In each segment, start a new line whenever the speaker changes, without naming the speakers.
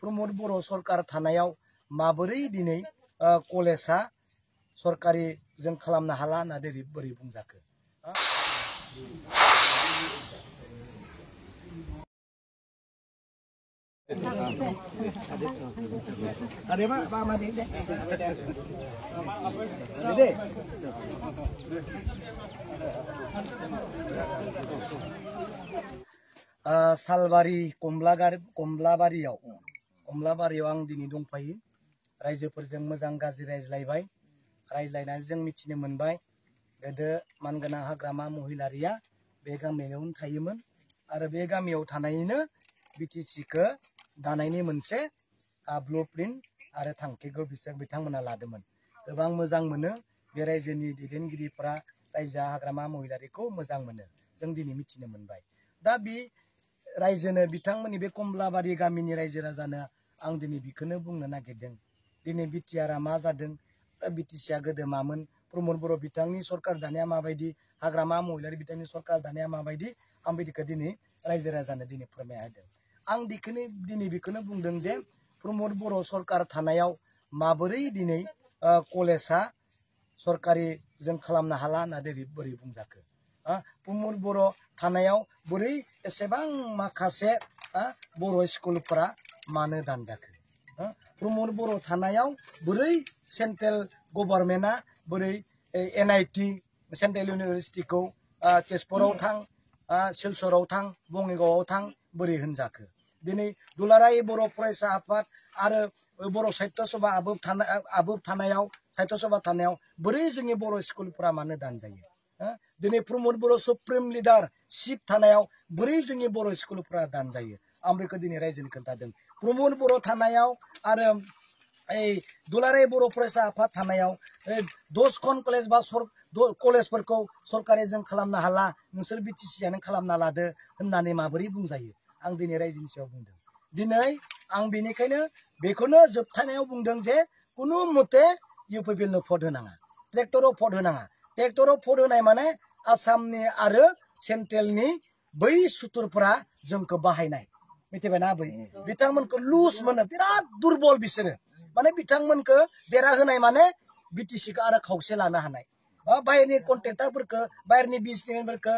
प्रमोद बर' सरकार थानायाव माबोरै दिनै कलेजा सरकारि जों खालामनो हाला होनना बोरै बुंजाखो? सालबारि कमलाबारियाव आं दिनै दंफायो। रायजोफोरजों मोजां गाज्रि रायज्लायनानै जों मिथिनो मोनबाय गोदो मानगोनां हाग्रामा महिलारिया बे गामियावनो थायोमोन आरो बे गामियाव थानायनिनो बिटिसिखौ दानायनि मोनसे ब्लुप्रिन्ट आरो थांखिखौ बिथांमोना लादोंमोन। गोबां मोजां मोनो बे रायजोनि दैदेनगिरिफ्रा रायजो हाग्रामा महिलारिखौ मोजां मोनो जों दिनै मिथिनो मोनबाय। दा बे रायजोनो बिथांमोननि बे कमलाबारि गामिनि रायजो राजानो आं दिनै बेखौनो बुंनो नागिरदों दिनै बिटिआरआ मा जादों बिटिसिआ गोदो मामोन प्रमोद बर' बिथांनि सरकार दानाया माबायदि हाग्रामा महिलारि बिथांनि सरकार दानाया माबायदि आं बिदिखौ दिनै रायजो राजानो दिनै फोरमायना होदों। आं दिनै बेखौनो बुंदों जे प्रमोद बर' सरकार थानायाव माबोरै दिनै कलेजा सरकारि जों खालामनो हाला होनना बोरै बुंजाखो? प्रमोद बर' थानायाव बोरै एसेबां माखासे बर' स्कुलफोरा मानो दानजाखो? प्रमोद बर' थानायाव बोरै सेन्ट्रेल गभर्नमेन्टआ बोरै NIT सेन्ट्रेल इउनिभारसिटिखौ तेजपुराव थां सिलचराव थां बङाइगावआव थां बोरै होनजाखो? दिनै दुलाराय बर' फरायसा आफाद आरो बर' साहित्य सभा आबोब थानायाव साहित्य सभा थानायाव बोरै जोंनि बर' स्कुलफोरा मानो दानजायो? दिनै प्रमोद बर' सुप्रिम लिडार चिफ थानायाव बोरै जोंनि बर' स्कुलफोरा दानजायो? आं बेखौ दिनै रायजोनि खोन्थादों। प्रमोद बर' थानायाव आरो दुलाराय बर' फरायसा आफाद थानायाव 10खन कलेज बा कलेजफोरखौ सरकारि जों खालामनो हाला नोंसोर बिटिसिआनो खालामना लादो होननानै माबोरै बुंजायो? आं दिनै रायजोनि सायाव बुंदों। दिनै आं बेनिखायनो बेखौनो जोबथानायाव बुंदों जे कुनु मते UPPLनो भट होनाङा, ट्रेक्टराव भट होनाङा। ट्रेक्टराव भट होनाय माने आसामनि आरो सेन्ट्रेलनि बै सुथुरफोरा जोंखौ बाहायनाय मिथिबायना बै बिथांमोनखौ लुज मोनो बिराद दुर्बल बिसोरो माने बिथांमोनखौ देरहाहोनाय माने बिटिसिखौ आरो खावसे लानो हानाय बाहेरनि कन्ट्रेक्टरफोरखौ बाहेरनि बिजनेसमेनफोरखौ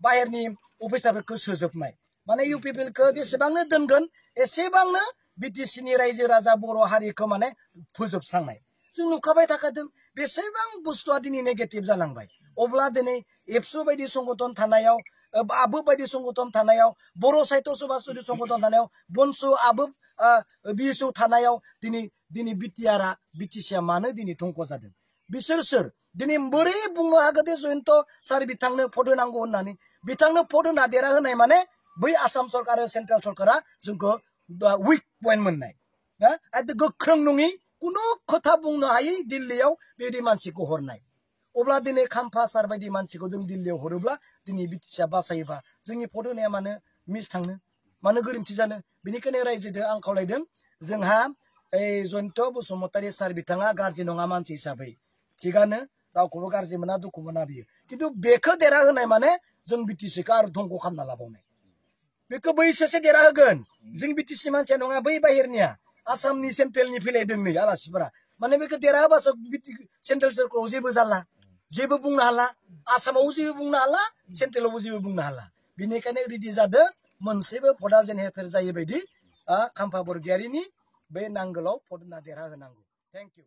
बाहेरनि अफिसारफोरखौ सोजोबनाय माने UPPLखौ बेसेबांनो दोनगोन एसेबांनो बिटिसिनि रायजो राजा बर' हारिखौ माने फोजोबस्रांनाय जों नुखाबाय थाखादों बेसेबां बुस्थुआ दिनै नेगेटिभ जालांबाय। अब्ला दिनै एबसु बायदि संगठन थानायाव आबोब बायदि संगठन थानायाव बर' साहित्य सभा संगठन थानायाव बनसु आबोब BSU थानायाव दिनै बिटिसिआ मानो दिनै धंख जादों? बिसोर सोर? दिनै बोरै बुंनो हागोन दे जयन्त सार बिथांनो भट होनांगौ होननानै? बिथांनो भट होना देरहाहोनाय माने बै आसाम सरकार आरो सेन्ट्रेल सरकारा जोंखौ उइक पइन्ट मोननाय गोख्रों नङि कुनु खोथा बुंनो हायै दिल्लीयाव बेबायदि मानसिखौ हरनाय। अब्ला दिनै खाम्फा सार बायदि मानसिखौ जों दिल्लीयाव हरोब्ला दिनै बिटिसिआ बासायोबा जोंनि भट होनाया मानो मिस थांनो मानो गोरोन्थि जानो? बेनिखायनो रायजोजों आं खावलायदों जोंहा जयन्त बसुमतारी सार बिथाङा गाज्रि नङा मानसि हिसाबै थिगानो रावखौबो गाज्रि मोना दुखु मोना बियो खिन्थु बेखौ देरहाहोनाय माने जों बिटिसिखौ आरो धंख खालामना लाबावनाय बेखौ बैसोरसो देरहाहोगोन जों बिटिसि मानसिया नङा बै बाहेरनिया आसामनि सेन्ट्रेलनि फैलायदों नै आलासिफोरा माने बेखौ देरहाहोबासो सेन्ट्रेल सरकाराव जेबो जाला जेबो बुंनो हाला आसामावबो जेबो बुंनो हाला सेन्ट्रेलावबो जेबो बुंनो हाला बेनिखायनो रेडि जादों मोनसेबो भटआ जेन हेरफेर जायै बायदि खाम्फा बरगयारिनि बे नांगोलाव भट होना देरहाहोनांगौ। Thank you.